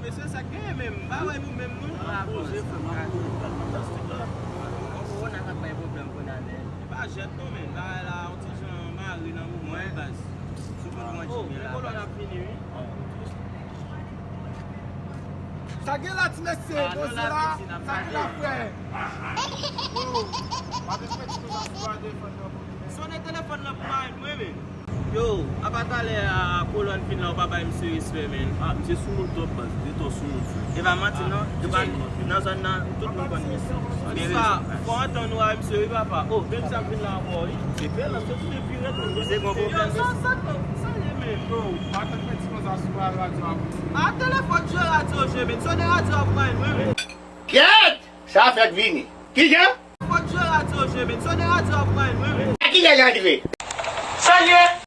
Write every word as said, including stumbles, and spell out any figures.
Mesye, sa k genyen menm? M pa wè nou menm, non. An koze, frè m, an koze. Yon kowona k ap bay pwoblèm kounye a, men. E pa jèt, non, men. Bagay la, yon ti jan mare nan mouvman, baz. Sou konn mwen di men la. Kolòn ap vini, wi. Sa gen la, ti mesye, mesye la, sa gen la, frè. Sonnen telefòn nan pou mwen, men. Yo, apa talè a kolòn fin la, ou pa bay misye respè, men. Ah, misye sou moun twòp, baz. Li twò sou moun, frè. E pa manti, non. E pa nan zòn nan, tout moun konn misye. Misye, fò antann ou a misye, wi, papa. Oh, menm sa m vin la ankò, wi. Se bèl, se tout epi rèd, men. Se bon pwoblèm. Yo, sa, sa, sa ye, men. Yo, pa tann fè ti konsa sou radyo a. Ah, telefòn jwe radyo, je, men. Sonnen radyo a pou mwen, men. Kèt! Sa fèk vini. Kijan? Fòk jwe radyo, je, men. Sonnen radyo a pou mwen, men. Kijan y antre? Salye!